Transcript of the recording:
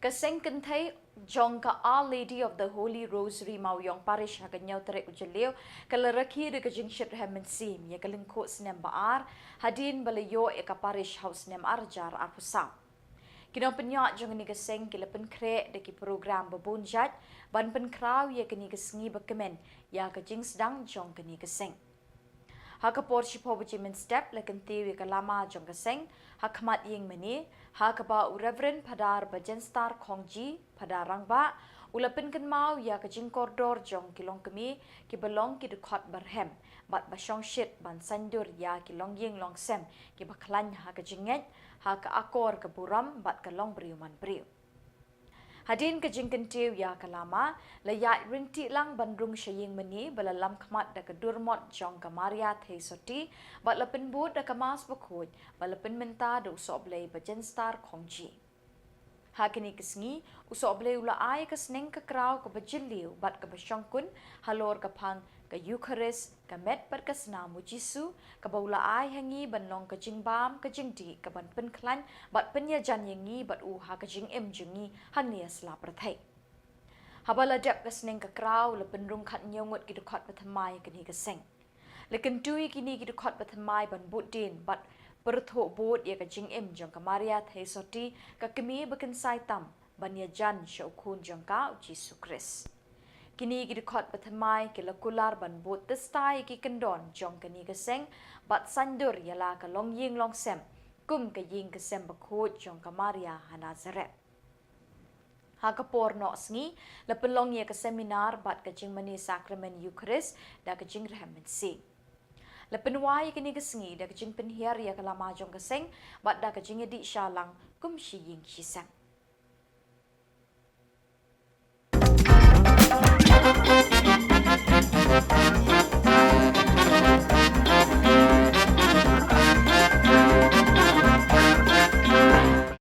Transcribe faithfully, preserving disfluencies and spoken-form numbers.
Ka seng kynthei jong ka Our Lady of the Holy Rosary Mawïong Parish ha ka hynñiew tarik u Jylliew ka la rakhe da ka jingshitrhem mynsiem ïa ka lyngkhuh snem ba ar hadien ba la ïoh ïa ka parish ha u snem ar hajar arphew saw. Ki nongpynïaid jong kane ka seng ki la pynkhreh da ki program ba bun jait ban pynkhraw ïa kane ka sngi ba kmen ïa ka jingsdang jong kane ka seng. Ha ka por shiphew baje mynstep la kyntiew ïa ka lama jong ka seng ha khmat ïing mane, ha kaba u Reverend Phadar Bajenstar Khongji, Phadar Rangbah, u la pynkynmaw ïa ka jingkordor jong ki longkmie kiba long ki dkhot barhem bad ba shongshit ban saiñdur ïa ki longïing longsem kiba khlaiñ ha ka jingngeit, ha ka akor ka burom bad ka longbriew manbriew. Hadien ka jingkyntiew ïa ka lama, la ïaid ryntih lang ban rung sha ïing mane ba la lam khmat da ka durmot jong ka Maria Theisotti bad la pynbud da ka Mass bakhuid ba la pynmynta da u Sohblei Bajenstar Khongji. Ha kane ka sngi, u Sohblei u la ai ka sneng ka kraw kaba jylliew bad kaba shongkun halor ka phang ka Eukharist, ka met bad ka snam u Jisu, kaba u la ai ha ngi ban long ka jingbam ka jingdih kaban pynkhlaiñ bad pynïajan ïa ngi bad u ha ka jingim jong ngi hangne ha sla pyrthei. Haba la dep ka sneng ka kraw, la pynrung khathynñiew ngut ki dkhot bathymmai ha kane ka seng. La kyntu ïa kine ki dkhot bathymmai ban bud dien bad pyrthuh bud ïa ka jingim jong ka Maria Theisotti, ka kmie ba kynsai tam ban ïajan sha u khun jong ka u Jisu Khrist. Kine ki dkhot bathymmai ki la kular ban bud tista ïa ki kyndon jong kane ka seng bad saiñdur ïa la ka longïing longsem kum ka ïing ka sem bakhuid jong ka Maria ha Nazareth. Ha ka por noh sngi, la pynlong ïa ka seminar bad ka jingmane sakramen Eukharist da ka jingrhem mynsiem. La pynwai ïa kane ka sngi da ka jingpynhiar ïa ka lama jong ka seng bad da ka jingïadih shah lang kum shi ïing shi sem.